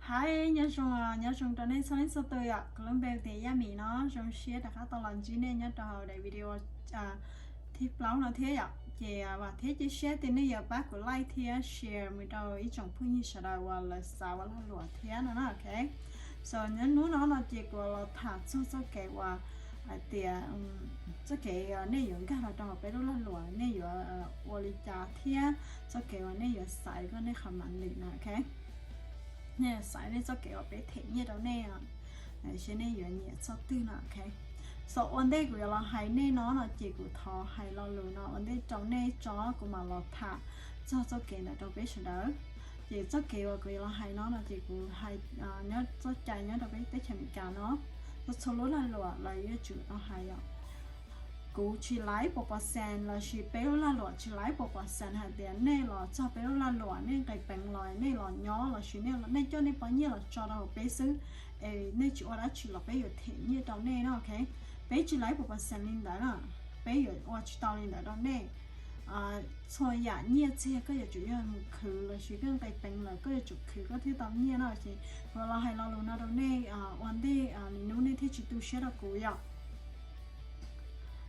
Hi, nyob zoo, nyob zoo rau nej txhua leej txhua tus yom. Kuv lub npe tias Yaj Mim no, zoo siab rov qab tau los ntsib nej nyob rau hauv daim video thib plaub no thiab yom. Ces vam thiab cia siab tias nej yuav pab kuv like thiab share mus rau ib tsoom phooj ywg sawv daws uas lawv xav ua lag luam thiab no na, ok. So nyob hnub no no ces kuv los tham txog txoj kev uas hais tias txoj kev uas nej yuav nkag los rau hauv peb lub lag luam nej yuav ua li cas thiab txoj kev uas nej yuav xaiv koj nej qhov mam lim no, ok. Nej xaiv nej txoj kev uas peb them nyiaj rau nej, saib nej yuav nyiam txoj twg no, ok. So ua ntej kuv yuav los hais nej no no ces kuv thov hais lo lus no ua ntej rau nej tso kuv mam los tham txog txoj kev ntawd rau peb sawv daws. Ces txoj kev uas kuv yuav los hais no no ces kuv hais nyob txoj cai nyob rau peb teb chaws Amelikas no, txhua txhua lub lag luam lawv yuav tsum tau hais yom. Kuv tsis laiv pua pua xees lossis peb lub lag luam tsis laiv pua pua xees hais tias nej los txog peb lub lag luam nej nqis peev los nej los nyob lossis nej coj nej pob nyiaj los tso rau hauv peb xwb, es nej tsis ua dab tsi los peb yuav them nyiaj rau nej no, ok. Peb tsis laiv pua pua xees li ntawd na, peb yuav ua tsis tau li ntawd rau nej. Txhua yam nyiaj txiag koj yuav tsum yog mus khwv lossis koj nqis peev lawm koj yuav tsum khwv koj thiaj tau nyiaj no ces kuv los hais lo lus no rau nej ua ntej li hnub nej thiaj tsis tu siab rau kuv yom.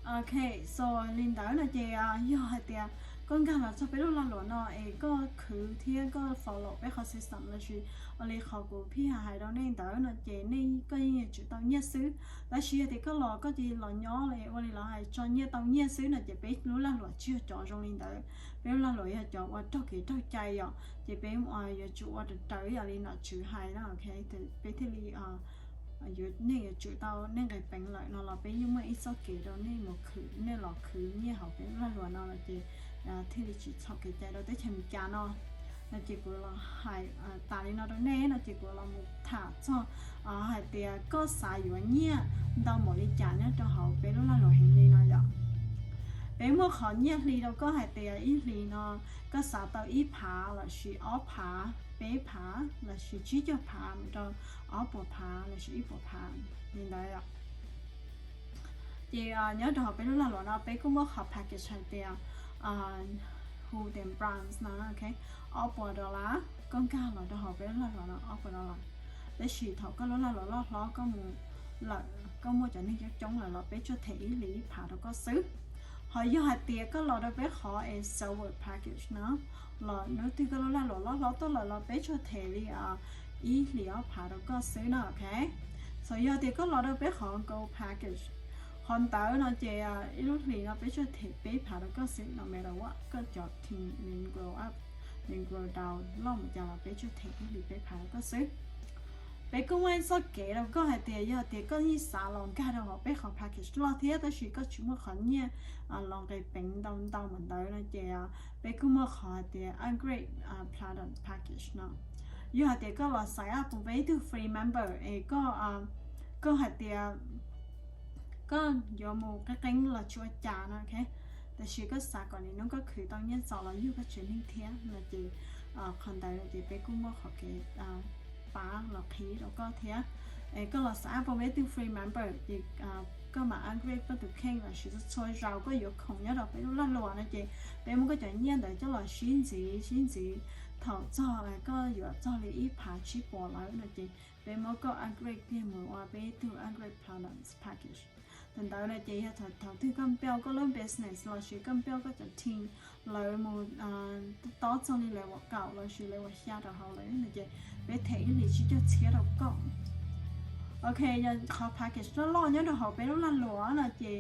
Ok, so li ntawd no ces yog hais tias koj nkag los txog peb lub lag luam no es koj khwv thiab koj follow peb qhov system lossis ua li qhov kuv phij hais rau nej ntawd no ces nej koj yeej yuav tsum tau nyiaj xwb. Tab sis yog tias koj los koj cia li los nyob ua li lawv hais tso nyiaj tau nyiaj xwb no ces peb lub lag luam tsis yog cov zoo li ntawd. Peb lub lag luam yog cov ua raug kev raug cai yom, ces peb yuav tsum ua raws raws ib yam li nom tswv hais na, ok. Peb thiaj li yuav, nej yuav tsum tau, nej nqis peev lawm no los peb yeej muaj ib txoj kev rau nej mus khwv, nej los khwv nyiaj hauv peb lub lag luam no no ces thiaj li tsis txhaum kev cai rau teb chaws Amelikas no. No ces kuv los hais tas li no rau nej no ces kuv los mus tham txog hais tias koj xav yuav nyiaj ntau npaum li cas nyob rau hauv peb lub lag luam heev li no yom. Peb muaj qhov nyiaj hli rau koj hais tias ib hlis no koj xav tau ib phav lossis ob phav, peb phav lossis tsib caug phav mus rau ob puas phav lossis ib puas phav li ntawd yom. Ces nyob rau hauv peb lub lag luam no peb kuj muaj qhov package hais tias Golden Bronze no, ok, ob puas dollar, koj nkag los rau hauv peb lub lag luam no ob puas dollar. Tab sis thaum koj lub lag luam loj hlob koj mus lawm, koj muaj cov neeg coob coob lawm los peb tsuas them ib hlis ib phav rau koj xwb. Ho yog hais tias koj los rau peb qhov es silver package no, los hnub twg koj lub lag luam loj hlob tuaj lawm los peb tsuas them li ib hlis ob phav rau koj xwb no, ok. So yog tias koj los rau peb qhov gold package, qhov ntawd no ces ib lub hlis no peb tsuas them peb phav rau koj xwb no, matter what koj cov team nws grow up, nws grow down loj mus cas los peb tsuas them ib hlis peb phav rau koj xwb. Peb kuj muaj ib txoj kev rau koj hais tias yog tias koj yeej xav los nkag rau hauv peb qhov package loj thiab tab sis koj tsis muaj qhov nyiaj los nqis peev ntau ntau npaum ntawd no ces peb kuj muaj qhov hais tias upgrade platinum package no. Yog hais tias koj los sign up pub peb ib tug free member es koj, koj hais tias koj yuav mus qeeb qeeb los tsis ua cas no, ok, tab sis koj xav kom nim no koj khwv tau nyiaj txaus los yug koj tsev neeg thiab no ces qhov ntawd no ces peb kuj muaj qhov kev pab los qhib rau koj thiab. Es koj los sign up pub peb ib tug free member ces koj mam upgrade koj tus kheej lossis txhua zaus koj yuav khoom nyob rau peb lub lag luam no ces peb muab koj cov nyiaj ntawd coj los sib ntxiv sib ntxiv, thaum txog koj yuav txog li ib phav tsib puas lawm no ces peb muab koj upgrade kiag mus ua peb ib tug upgrade platinum package. Thaum ntawd no ces yog thaum twg koj build koj lub business lossis koj build koj cov team lawv mus tob txog li level kaum lossis level xya rau hauv lawm no ces peb them ib hlis tsib caug txhiab rau koj. Ok, yog qhov package loj loj nyob rau hauv peb lub lag luam no ces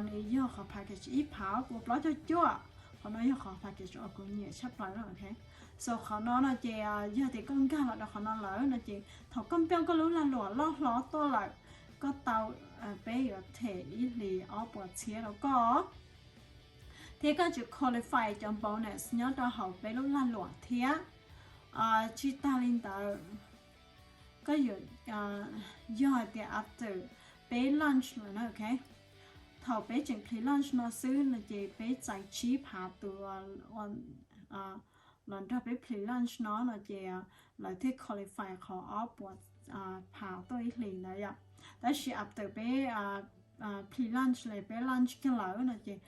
nws yog qhov package ib phav puas plaub caug cuaj. Qhov no yog qhov package uas kuv nyiam tshaj plaws no, ok. So qhov no no ces yog tias koj nkag los rau qhov no lawm no ces thaum koj build koj lub lag luam loj hlob tuaj lawm, koj tau, peb yuav them ib hlis ob puas txhiab rau koj thiab koj tseem qualify cov bonus nyob rau hauv peb lub lag luam thiab. Tsis tas li ntawd, koj yuav, yog hais tias after peb launch lawm na, ok, thaum peb tseem pre-launch no xwb no ces peb txais tsib phav tus los nrog peb pre-launch no no ces lawv thiaj qualify qhov ob puas phav tuaj ib hlis ntawd yom. Tab sis after peb pre-lunch los peb lunch kiag lawm no ces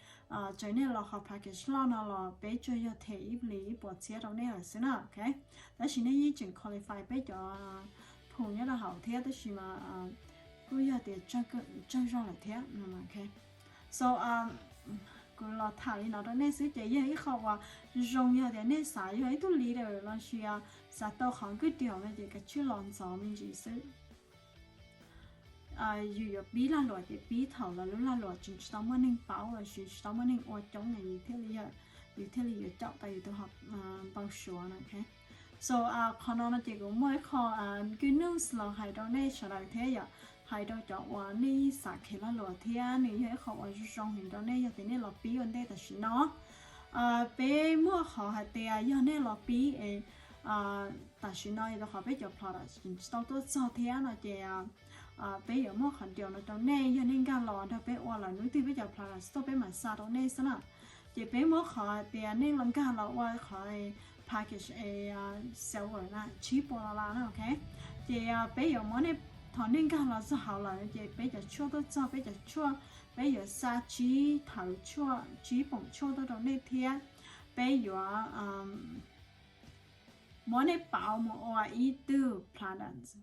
txawm nej los qhov package loj no los peb tsuas yog them ib hlis ib puas txhiab rau nej lawm xwb na, ok. Tab sis nej yeej tseem qualify peb cov phu nyob rau hauv thiab, tab sis mas kuj yog tias tsawg zog lawm thiab, ok. So kuv los tham li no rau nej xwb ces yog ib qho uas zoo, yog tias nej xav yog ib tug leader lossis xav tau qhov good deal no ces kav tsij los ntxov me ntsis xwb. Yus yuav pib lag luam ces pib thaum lawv lub lag luam tseem tsis tau muaj neeg paub lossis tsis tau muaj neeg ua coob na, yus thiaj li yuav caum tau yus tus hom npau suav na, ok. So qhov no no ces kuv muaj ib qho good news los hais rau nej sawv daws thiab yom, hais rau cov uas nej yeej xav khev lag luam thiab nws yog ib qho uas zoo zoo heev rau nej yog tias nej los pib ua ntej tam sim no. Peb muaj qhov hais tias yog nej los pib es tam sim no yog rau qhov peb cov product tsis tau tuaj txog thiab no ces peb yuav muab qhov deal no rau nej, yog nej nkag los nrog peb ua lawm hnub twg peb cov product tuaj peb mam xa rau nej xwb na. Ces peb muab qhov hais tias nej los nkag los ua qhov package silver na tsib puas dollar na, ok. Ces peb yuav muab nej, thaum nej nkag los txog hauv lawm ces peb cov tshuaj tuaj txog, peb cov tshuaj, peb yuav xa tsib thawv tshuaj, tsib poom tshuaj tuaj rau nej thiab peb yuav muab nej pauv mus ua ib tug product,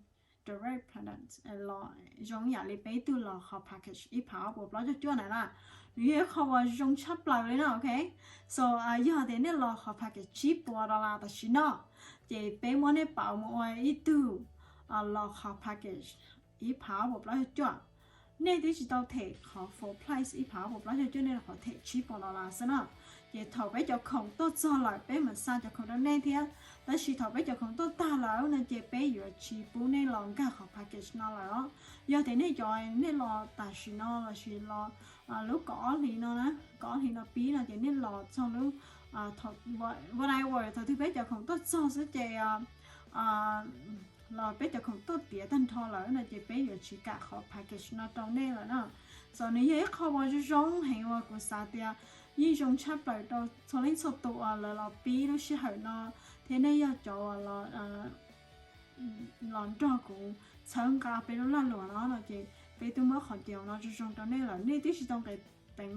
direct product los zoo yam li peb ib tug los qhov package ib phav ob puas plaub caug cuaj na na. Nws yog ib qho uas zoo tshaj plaws li na, ok. So yog tias nej los qhov package tsib puas dollar tam sim no ces peb muab nej pauv mus ua ib tug los qhov package ib phav ob puas plaub caug cuaj. Nej twb tsis tau them qhov full price ib phav ob puas plaub caug cuaj, nej los qhov them tsib puas dollar xwb na. Ces thaum peb cov khoom tuaj txog lawm peb mam xa cov khoom rau nej thiab, tab sis thaum peb cov khoom tuaj tag lawm no ces peb yuav tsis pub nej los nkag qhov package no lawm os. Yog tias nej cov, nej los tam sim no lossis los lub kaum ob hlis no na, kaum ob hlis no pib no ces nej los txog lub one hour thaum twg peb cov khoom tuaj txog xwb ces los peb cov khoom tuaj tiav tag nrho lawm no ces peb yuav tsis kam qhov package no rau nej lawm na. So nws yog ib qho uas zoo zoo heev uas kuv xav tias yeej zoo tshaj plaws rau txhua leej txhua tus uas lawv los pib lub sij hawm no thiab nej yog cov uas los nrog kuv txhawb nqa peb lub lag luam no no ces peb twb muab qhov deal no zoo zoo rau nej lawm, nej twb tsis tau nqis peev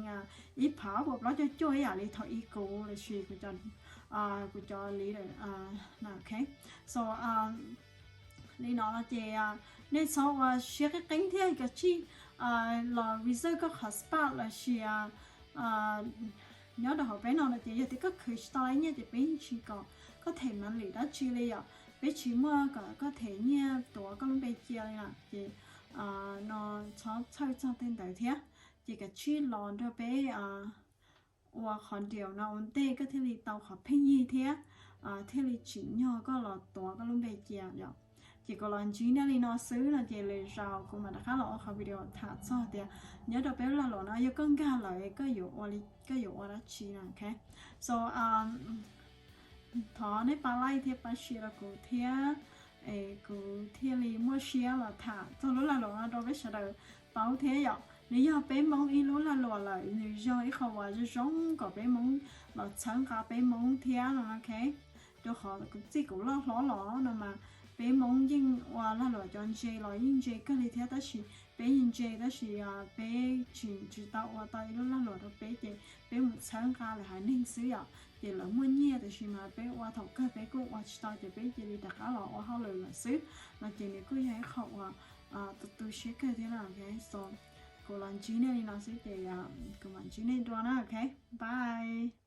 ib phav ob puas plaub caug cuaj ib yam li thaum ub kuv lossis kuv cov leader na, ok. So li no no ces nej txhob ua siab qeeb qeeb thiab kav tsij los reserve koj qhov spot lossis nyob rau hauv peb no no ces yog tias koj khwv tsis tau nyiaj ces peb yeej tsis kom koj them monthly dab tsi li yom, peb tsis muaj kom koj them nyiaj tuav koj lub npe cia li na ces no txhob txhawj txog tej ntawd thiab. Ces kav tsij los nrog peb ua qhov deal no ua ntej koj thiaj li tau qhov pheej yig thiab thiaj li tsim nyog koj los tuav koj lub npe cia yom. Ces kuv los ntsib nej li no xwb no ces lwm zaus kuv mam rov qab los ua qhov video tham txog tias nyob rau peb lub lag luam no yog koj nkag lawm koj yuav ua li, koj yuav ua dab tsi na, ok. So thov nej pab like thiab pab share rau kuv thiab es kuv thiaj li muaj siab los tham txog lub lag luam no rau peb sawv daws paub thiab yom. Nws yog peb Hmoob ib lub lag luam lawm, nws yog ib qho uas zoo zoo kom peb Hmoob los txhawb nqa peb Hmoob thiab no, ok. Rau qhov txij kuv loj hlob los no mas peb Hmoob yeej ua lag luam cov ntse los yeej ntse kawg li thiab tab sis peb yeej ntse tab sis peb tsis tsis tau ua tau ib lub lag luam rau peb ces peb mus txhawb nqa lwm haiv neeg xwb yom. Ces lawv muaj nyiaj tiam sis mas peb ua thaum kawg peb kuj ua tsis tau ces peb cia li rov qab los ua hauj lwm lawm xwb no ces nws kuj yog ib qho uas tu tu siab kawg thiab na, ok. So kuv los ntsib nej li no xwb ces kuv mam ntsib nej dua na, ok. Bye.